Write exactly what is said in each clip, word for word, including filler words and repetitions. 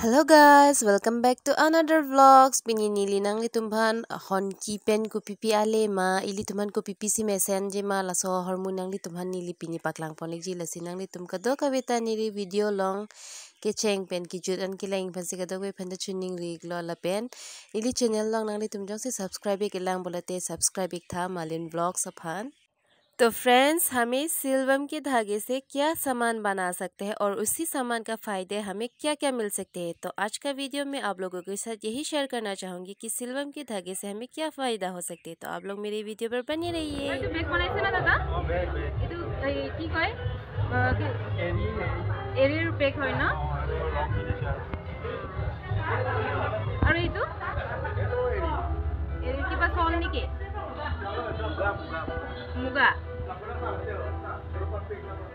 Hello guys, welcome back to another vlogs. Pini neli nanglitumphan honki pen kopipi ale ma, ilitumphan kopipi si mesenji ma, laso ahormu nanglitumphan neli pini paklangpon ikji, lasi nanglitum kadokave ta neli video along kecheng pen kejut an kelang aphan si kadokave aphan ta choningri iklo lapen neli channel along nanglitum jongsi subscribe ik-elang pulote subscribe iktha Malin Vlogs aphan. तो फ्रेंड्स, हमें सिल्वम के धागे से क्या सामान बना सकते हैं और उसी सामान का फायदे हमें क्या-क्या मिल सकते हैं। तो आज का वीडियो में आप लोगों के साथ यही शेयर करना चाहूँगी कि सिल्वम के धागे से हमें क्या फायदा हो सकते हैं। तो आप लोग मेरे वीडियो पर बने रहिए। এইটো বেগ বনাইছে না দাদা? এইটো এই কি কয়? আহ, কি? এৰীৰ বেগ হয় ন? আৰু এইটো? এৰী কিবা চল নেকি? মুগা।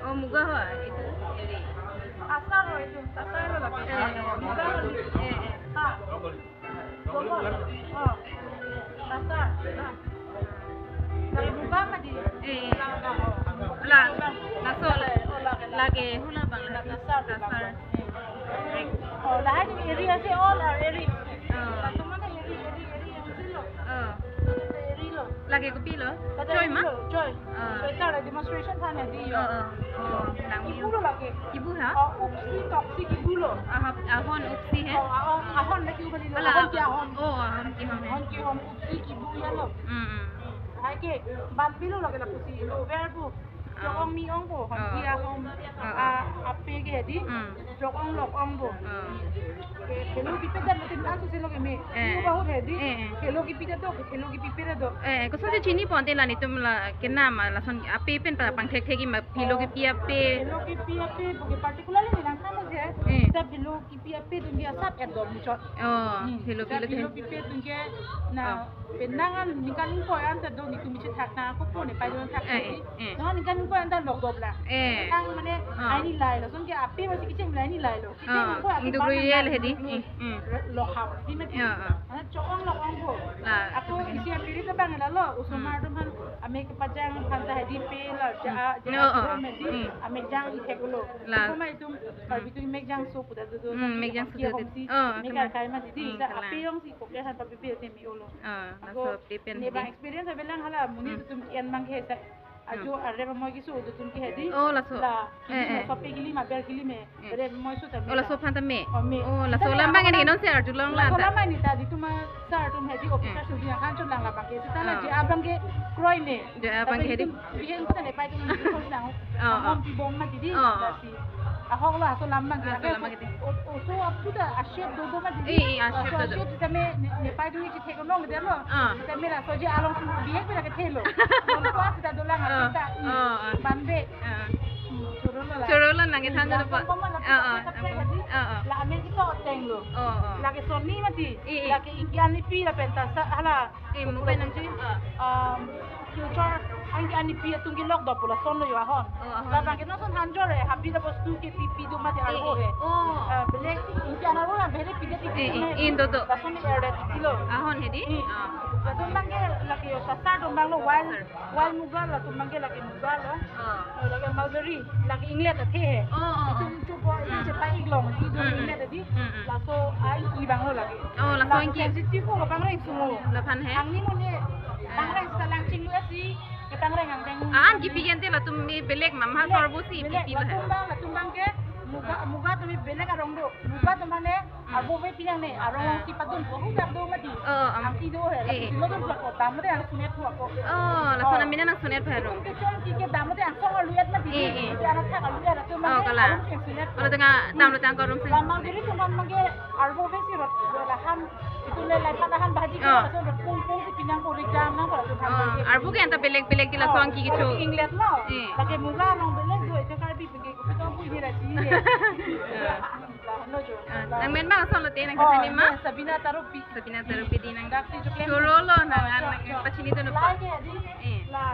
অ, মুগা হয় এইটো। এৰী। আচাৰ হয় এইটো। আচাৰ হয়। এ, মুগা হয়। এ, এ। হা। অ। আচাৰ। হা। Lagi buka apa di? A, A. Lagi apa? La, laso, oh, lagi, lagi hula bang lagi. Lagi asar, asar. Eh. Oh, lahat yung area si all are area. Ah. Lahat yung mga area, area, area yung silo. Ah. Area lo. Lagi kopi lo? Kata Choi ma? Area lo, Choi. Ah. So, ita la demonstration than di yo. Ah, ah. Oh, nang Kibu lo lagi. Kibu ha? Oh, upsi, toxic kibu lo. Aha, ahon upsi he? Oh, ahon, ahon lagi ubali lo. Wala, ahon ki ahon. Oh, ahon ki ahon he. Ahon ki ahon, upsi kibu ya lo. Mm, mm. Hai ke, ban bilo lagi lapusi lo, verbo. Ah. Jokong mi ong bo, hom Ah. kia hom, Ah, ah. ah, ape ke di, Hmm. jokong lok ong bo. Ah. Ke, khelo kipi ta mati tan su selo ke me. Eh. Iu bahut hai di, Eh, eh. khelo kipi ta to, khelo kipi ta to. Eh, koson si chini ponte la nelitum la kenam, ah, lason ape pen pa pangthekthek ma philo Ah. kipi ape. Khelo kipi ape, bo ke particularly ni nang kama je. Eh. Ta philo kipi ape atum ke asap et dom muchot. Oh, Hmm. philo Ta kipi philo ape. kipi atum ke na Oh. Penang an ningkan ingkoi an ta do nelitum bichethak na ako po ne pai do thak Eh, eh, eh. Na ningkan ingkoi an ta lok dop la. Eh. Ang mane Ah. aini lai lo. Song ke ape masi kecheng lai ni lai lo. Kecheng Ah, ingkoi ape induk ban rui nang el lai hedi. lo. Eh, eh. Lok hap di mati. Ah, ah. Ana chokong lok ong ko. La. Ako isi apiri ta bang la lo. Usomar Hmm. dum han ame kepajang han ta hedi pe la. Ja, Hmm. ja, No, ah. rom hedi. Hmm. Ame jang ithek lo. La. Ko ma itum Hmm. Karbi tu mek jangso puta do do. Hmm, mek jangso Kia puta hom do. Si, Oh, mek kena. Kai kai ma didi, Hmm, sa kena. Ape ong si koke han papi pi te mi olo. Ah, Ako laso ape pen ne hedi. Bang experience avelang hala, muni Hmm. Tum ki an mang ke sa. Ajo Hmm. arre ba moi kisu do tum ki hedi. Oh, laso. La, Eh, eh. Sope kili ma ber kili me. Eh. Ber moi su ta me Oh, la la. Sopan ta me. Oh, me. Oh, laso Kita me lambang ako ini lang non si arjulong la Laso ta. Lambang ini ta di tuma sar tum hedi officer Hmm. Sudi akan chun lang labang ke. Sita la Oh. Je abang ke kroi ne. Je abang Tapi ke hedi. Itu Bihen ko ta ne pai tum ni ko nang. Oh, oh. Hom pi bom ma didi, Oh, oh. Dasi. Ahok lo aso lambang Ah, ke. So lambang ke di. O, o, so apu ta ashep do do ma didi. Eh, eh, ashep Aso do do. Ashep ta me ne, ne pai tum ni chithek nong de lo. Ah. Ta me la so je along si bihen pira ke thelo. Bom ko asi ta dolang Ah, api ta. Hmm. Ah, ah. Ban be. Ah. Hmm, choro lo la. Choro lo nang ke than La do pa. Bom bom la Ah, ah, ta ah, pre ah, di. Ah, ah. La amen kita oteng lo. Oh, oh. La ke soni mati. Eh, eh. La ke ingkian ni pi la penta sa hala. Eh, mobile nang ji. Ah. Um, future, ang ani pi atum ke lok do pula son lo yo ahon. Oh, ahon. Labang ke non son hanjor eh, habi da bostu ke pi pi do mati Eh, arbo eh. Eh. Oh. Ah, belek, ingkian arbo na bere pi de pi Eh, eh, eh, do do. Lason ni er det kilo. Ahon hedi? Eh. Ah. Latum bang ke lagi yo sasar do bang lo wild, Sasar. Wild muga latum bang ke lagi muga lo. Ah. Oh, lagi mulberry, lagi inglet athe he. Oh, oh, oh. Itu coba ini Ah. Cepai iglong, itu Hmm, hmm. Inglet tadi. Hmm, hmm. Laso ai ibang lo lagi. Oh, laso Laso ingki. Sensitive ko bang reng sungo. Laphan he? Ang ni mo ne, bang reng seta lang chinglu asi, ke bang reng ang deng. An kipi gente latum mi belek ma, ma Belek, sorbo si belek, pipi la. Latum bang, latum bang ke, muga, muga tumi belek arong do. Muga tumane, Hmm. Arbo ve pinang ne, arong Ah. Si padun ko, hu dak do mati. Oh, am. Ang si do he, Eh, eh. Si lo dun ko, dam de ang sunet ko. Oh, laso Oh. Namina nang sunet baru. Ke chong ki ke dam de ang song lu et mati. Eh, eh. Ke anak thak lu et, tu Oh, mane kala. Arong ke sunet ko. Kalau tengah dam lo tengah korum sih. Lamang diri tu man mangke arbo ve si rot, lahan, itu le lai patahan baji ke, Oh. Laso rot pung pung si pinang ko rik jam nang ko, laso Oh, arbo ke anta belek belek di laso Oh, angki kicho. Inglet no. Eh. Lagi muga nang belek do, itu Karbi pergi, kita pun ini rajin. Eh. Lah, no jo. Ah, Lah. Nang men bang asal lo te nang Oh, kata ni ma? Sabina Tarupi. Sabina Tarupi di nang. Dak ti jo klem. Choro lo nang Oh, nang jo, nang jo. Pachini tu nupa. Lai ke di. Eh. La,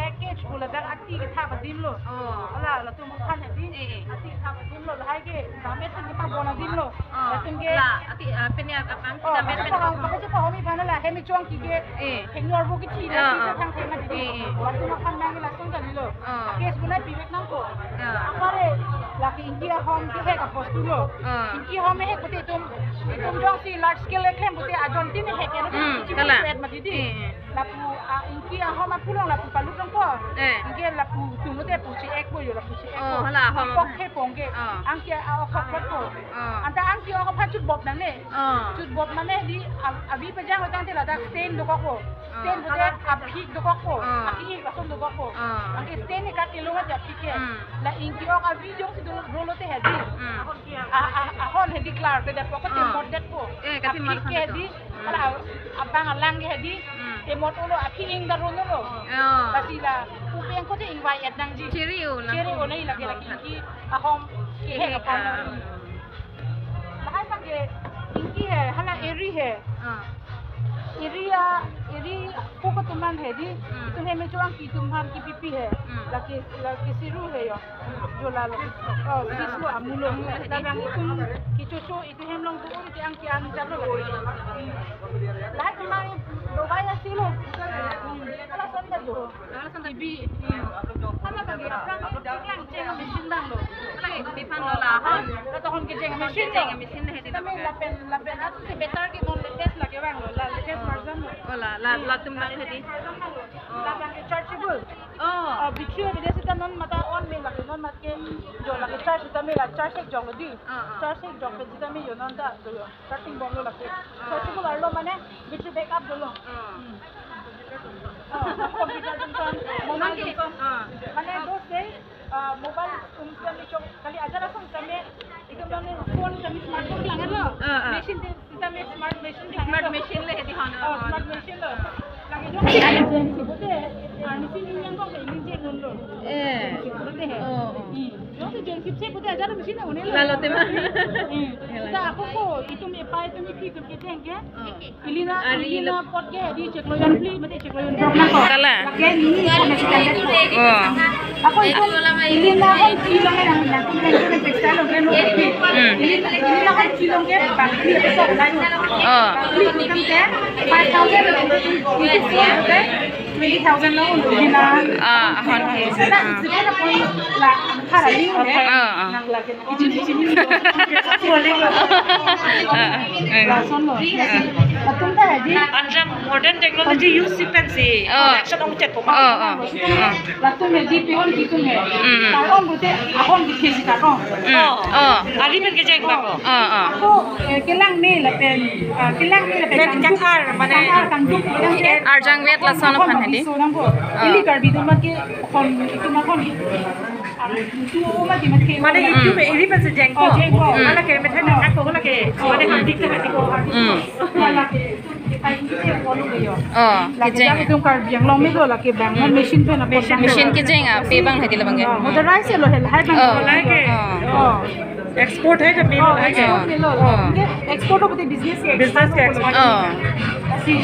eh, ke chula dak ati ke thap adim lo. Oh. Ala, latum khan di. Eh, eh. Ati thap adim lo, lai ke. Dam et tu ke pabon adim lo. Oh. Latum ke. La, ati, ah, penya apang Oh, kita met apa pen apa apa. Apa sih kau homi bana la, hemi chong ki ke. Eh. Hemi arbo ki chi Oh, la, oh. Kita thang tema di. Eh, eh. Latum khan nang la song kali lo. Oh. Ke sebenarnya piwek nang ko. Oh. Apa re? Lake Ingki ahom kehek apostu lo. Ah. Ingki ahom hek pute itum, itum jongsi large scale keklem pute ajon tin hek ya, Hmm, Ingki kalang. Pet mati di. Hmm. Lapu, ah, Ingki ahom apulong lapu palut longpo. Eh. Ingki lapu tum pute pusi ek po yo, lapu si ek Oh, po. Hala ahom. Pok he pong ke. Ah. Angki a-ok hok pot po. Ah. Anta Ingki ahom aphan chut bop nangne. Ah. Chut bop mane di ab-, abi pejang utang te ladak stain dokok po. Stain Ah. pute aphik dokok po. Ah. Aphik lason dokok po. Ah. Anke stain ni kat ilung aja aphik ke. Hmm. La Ingki ahok abi jongsi dolo, dolo te hedi. Hmm. A, a, ahon hedi klar ke depo ke Ah. temot detpo. Eh, kati Aphik mar ke hedi. Hmm. Hala abang alang ke hedi. Hmm. Temot olo aphik ing dar olo. Ah. Lasi la upeng ko te ingvai et nangji. Chiri-o lang. Chiri-o nai lake lake Ingki ahom kehek Kehek, aphan. ah. Lahai abang ke Ingki he, hala eri he. Ah. Eri a, eri ko ko tuman hedi. Hmm. Itum hem me chuang ke itum aphan kepipi he. Hmm. Lake, lake siru he yo. Jo lalo. Oh, siru amulo. Labang itum kechocho itum hem along tu uri ti Ingki an jalo lake. Lahai tuman dovai asilo. Hala son ta do. T B. Hala abang ke aphrang keklang cheng machine abang lo. Hala ke kopi aphan lo la ahon. Kata ahon kecheng machine lo. Kecheng machine hedi Tame lapen, lapen asusi better ke non latest lake abang lo. La latest Oh. version lo. Oh, la, la, latum abang hedi. Version lo. Oh. Labang ke chargeable. Oh. Ah, battery bidesi ta non mata on me lake, non mat ke jo lake charge ta me la charge ek jong lo di. Ah, ah. Charge ek jong pe jita me yo non ta do yo. Charging bomlo lake. Ah. Chargeable arlo mane battery backup dolo. Ah. Hmm. Ah, computer jongson, mobile jongson. Ah. Mane those days, ah, mobile um sitame chok kali ajar ason sitame, itum mane phone sitame smartphone kelang lo. Ah, ah. Machine te sitame smart machine kelang Smart lo. machine le hedi hon, Oh, hon. smart machine lo. Lake jongsi emergency pute, ah, machine yang kok ke emergency lo. Eh. Pute he. Oh, oh. Hmm. Jongsi jengsi pute ajar machine na une lo. Lalo tema. Hmm. Hela. Seta ako ko, itum epai itum iphi itum kecheng ke. Oh. Ilina, Ari ilina lo. Pot ke di chiklo jon phli, mate chiklo jon jok na ko. Kala. Lake ni ko machine kan. Oh. Ako itum ilina hon phli long na na ko na textile lo ke no. Hmm. Ilina, ilina hon phli long ke bakri episode lai. Oh. Bakri itum ke five thousand, twenty thousand lo ilina. Ah, ahon. Na, Ah. sibena pon la, thara ni ko. Ah, ah. Nang lake. Ah, ah. Lason lo. Ah. Latum ta hedi. Anta modern technology use si pensi Oh. collection ong chet ko ma. Oh, oh. Oh. Latum hedi pehon kitum he. Mm, mm. Karong pute ahon kithesi karong. Mm. Oh. Oh. Ari pen kecheng ba ko. Oh, oh. Ako, eh, kelang me lapen, ah, kelang me lapen Pen kangduk. Kathar, mane Kathar kangduk, kelang ke. Arjang vet lason aphan hedi. So nang ko. Oh. Ili Karbi atum ke hon, itum hon. Mane Hmm. YouTube e iri pensi jengpo. Oh, jengpo. Hmm. Hala ke methang ako hala ke. Mane Hmm. hadik ke hadik ko. Hmm. Hala ke. Oh, Lake kecheng. Jang itum Karbi Anglong me lo lake bang. Hmm. Machine pen apot Machine bang. Machine kecheng ape abang hedi labang ke. Oh, motorized lo hel hai bang. Oh. Hala ke. Oh. Oh. Export hai ke melo Oh, hai ke. export melo. Oh. Ke export of the business ke Business ke export. Oh. Si.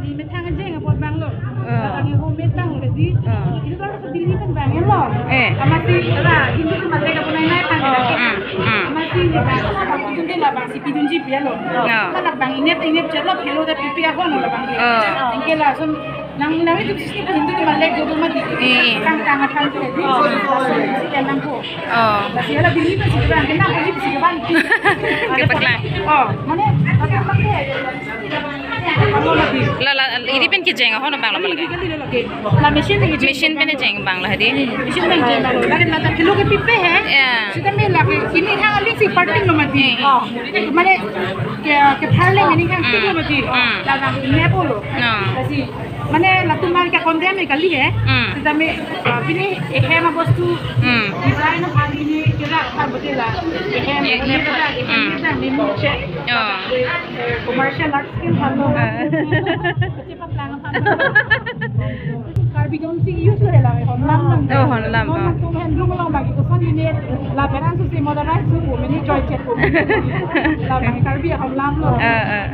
Ni methang jeng apot bang lo. Ah. Bang home made bang lo di. Ah. Ini kalau sedih ini kan bang lo. Eh. Amatsi la Hindu ke mati ka punai nai pang Ah. Hmm, hmm. Amatsi ni bang. Itu dia lah bang si pidunji pia lo. Ah. Mana bang inep inep cerlok helo da pipi ahon lo bang. Ah. Ingke lason nang nang itu sisi Hindu ke mati jodoh mati. Eh. Tang tang akan tu di. Ah. Lason si kenang ko. Oh. Lasi hala bini pa si keban, kena pa si keban. Kepaklang. Oh, mane, apa pakai? La, la, iri pen kejeng ahon abang lo malake. La machine pen kejeng. Machine pen kejeng abang lo hedi. Machine pen kejeng abang lo. Lagi lata kilo ke pipe he. Ya. Sita me lagi ini hang ali si parting lo mati. Hmm. Oh, mane ke ke parle mane hang Hmm. tik lo mati. Oh, Hmm. la bang ini apa lo? No. Lasi Mane latum abang ke condemn kali he. Hmm. Sitame, ah, pini ehem abostu Hmm. design aphan pini kira aphan botila. Ehem, Ye-, ehem, ehem, Hmm. ehem, ehem, Oh. eh, commercial art skill aphan lo. Ah. Kecil aphan lang aphan. Karbi Jomsi use lo hela, honlam nang. Oh, honlam, Non oh. Latum handloom along bagi koson ini laberan susi modern suku mini joy chet. Labang Karbi honlam lo. Ah, ah.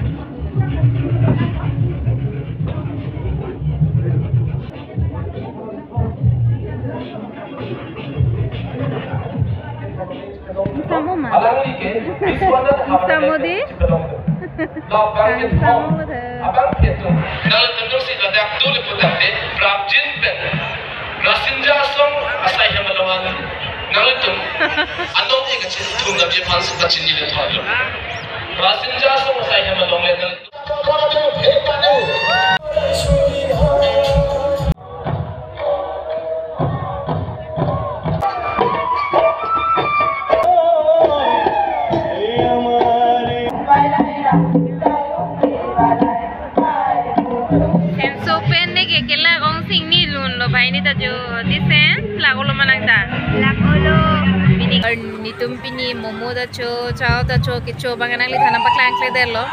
Alangli ke Miss Wonder Hamsa Hamada Modi. Chipalong. Labang ke Hamsa thom. Modi. Abang ke thom. Nangtum si ladak tu le putak de prapjin pen. Rasinja Asong asai hem along an. Nangtum. Anong e kachin thum na bi phan su kachin ni le thon lo. Rasinja Asong asai hem along le nang. Senso pen ne ke kelak ong sing ni lun lo bhai ni ta jo disen lak olo manang ta. Lak olo. Bini. Nitum pini momo ta cho, chow ta cho, kecho abang nangli than nangpaklang kledetlo.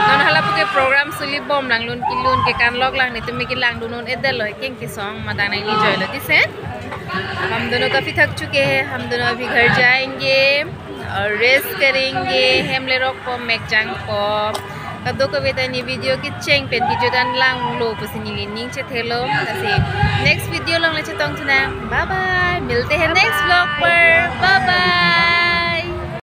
Non hala puke program suli bom lang lun kilun ke kan lok lang nitum me kelang dun un-edetlo, keng kesong madang nangli joilo disen. हम दोनों काफी थक चुके हैं, हम दोनों अभी घर जाएंगे और रेस्ट करेंगे. Hem lerok po, mek jang po. Kadokave ta ne video kecheng pen video dan lang lo pusi neli ning chethelo. Lasi next video along le chetong thu nang. Bye bye. मिलते हैं next vlog पर. Bye bye.